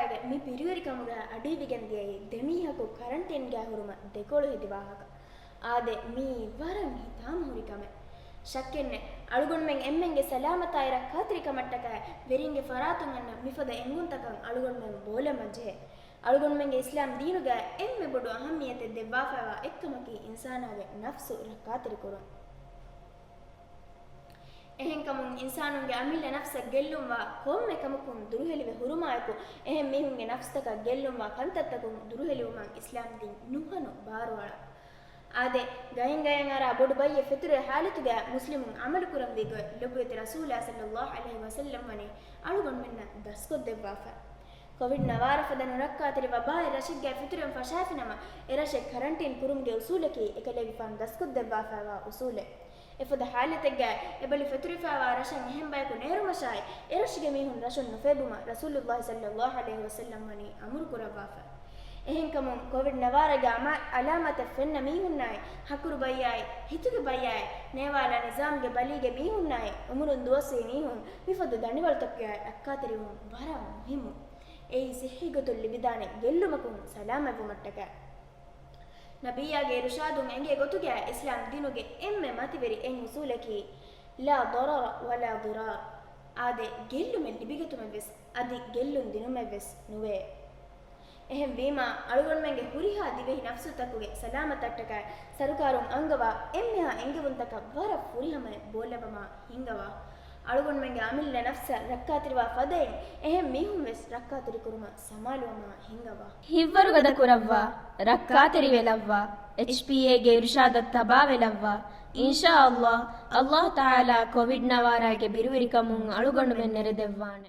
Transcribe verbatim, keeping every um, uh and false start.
ގެ މި ބިރުވެރިކަމުގައި އަޑީވިގެން ދިޔައީ ދެމީހަކު ކަރަންޓީންގައި ހުރުމަށް ދެކޮޅު ހެދި ވާހަކަ. އާދެ، މިއީ ވަރަށް ހިތާމަހުރި ކަމެއް. ޝައްކެއްނެތް، އަޅުގަނޑުމެން އެންމެންގެ ސަލާމަތާއި ރައްކާތެރިކަމަށްޓަކައި ވެރިންގެ ފަރާތުން އަންނަ މިފަދަ އެންގުންތަކަށް އަޅުގަނޑުމެން ބޯލަން ވަންޖެހޭ. އަޅުގަނޑުމެންގެ އިސްލާމް ދީނުގައި އެންމެ ބޮޑު އަހައްމިއްޔަތެއް ދެއްވާފައިވާ އެއްކަމަކީ އިންސާނާގެ ނަފްސު ރައްކާތެރިކުރުން. އެހެންކަމުން އިންސާނުންގެ އަމިއްލަ ނަފްސަށް ގެއްލުންވާ ކޮންމެ ކަމަކުން ދުރުހެލިވެ ހުރުމާއެކު، އެހެން މީހުންގެ ނަފްސްތަކަށް ގެއްލުންވާ ކަންތައްތަކުން ދުރުހެލިވުމަށް އިސްލާމް ދީން ނުހަނު ބާރުއަޅާ. އާދެ، ގައިން ގަޔަށް އަރާ ބޮޑު ބައްޔެއް ފެތުރޭ ހާލަތުގައި މުސްލިމުން އަމަލުކުރަންވީ ގޮތް ލޮބުވެތި ރަސޫލާ ޞައްލައްލާހު ޢަލައިހި ވަސައްލަމް ވަނީ އަޅުގަނޑުމެންނަށް ދަސްކޮށްދެއްވާފަ. ކޮވިޑް ނަވާރަ ފަދަ ނުރައްކާތެރި ވަބާއެއް ރަށެއްގައި ފެތުރެން ފަށާފިނަމަ، އެރަށެއް ކަރަންޓީން ކުރުމުގެ އުސޫލަކީ އެކަލޭގެފާނު ދަސްކޮށްދެއްވާފައިވާ އުސޫލެއް. އެފަދަ ހާލަތެއްގައި އެބަލި ފެތުރިފައިވާ ރަށަށް އެހެން ބަޔަކު ނޭރުމަށާއި، އެރަށުގެ މީހުން ރަށުން ނުފޭބުމަށް ރަސޫލުއްލާހި ޞައްލައްލާހު ޢަލައިހި ވަސައްލަމް ވަނީ އަމުރު ކުރައްވާފަ. އެހެންކަމުން ކޮވިޑް ނަވާރަގެ އަމާ-، އަލާމަތެއް ފެންނަ މީހުންނާއި، ހަކުރު ބައްޔާއި، ހިތުގެ ބައްޔާއި، ނޭވާލާ ނިޒާމްގެ ބަލީގެ މީހުންނާއި، އުމުރުން ދުވަސްވީ މީހުން މިފަދަ ދަނޑިވަޅުތަކުގައި ރައްކާތެރިވުން ވަރަށް މުހިއްމު. އެއީ ޞިއްޙީ ގޮތުން ލިބިދާނެ ގެއްލުމަކުން ސަލާމަތްވުމަށްޓަކައި. ނަބިއްޔާގެ އިރުޝާދުން އެނގޭ ގޮތުގައި އިސްލާމް ދީނުގެ އެންމެ މަތިވެރި އެއް އުސޫލަކީ، لا ضرر ولا ضرار. އާދެ، ގެއްލުމެއް ލިބިގަތުމެއްވެސް އަދި ގެއްލުން ދިނުމެއްވެސް ނުވޭ. އެހެންވީމާ، އަޅުގަނޑުމެންގެ ހުރިހާ ދިވެހި ނަފްސުތަކުގެ ސަލާމަތަށްޓަކައި ސަރުކާރުން އަންގަވާ އެންމެހާ އެންގެވުންތަކަށް ވަރަށް ފުރިހަމައެއް ބޯލައްވަމާ ހިންގަވާ. އަޅުގަނޑުމެންގެ އަމިއްލަ ނަފްސަށް ރައްކާތެރިވާ ފަދައިން، އެހެން މީހުން ވެސް ރައްކާތެރިކުރުމަށް ސަމާލުވަމާ ހިންގަވާ. ހިތްވަރުގަދަ ކުރައްވާ، ރައްކާތެރިވެލައްވާ. އެޗްޕީއޭގެ އިރުޝާދަށް ތަބާވެލައްވާ. އިންޝާﷲ، ﷲ ތަޢާލާ ކޮވިޑް ނަވާރާގެ ބިރުވެރިކަމުން އަޅުގަނޑުމެން ނެރެދެއްވާނެ.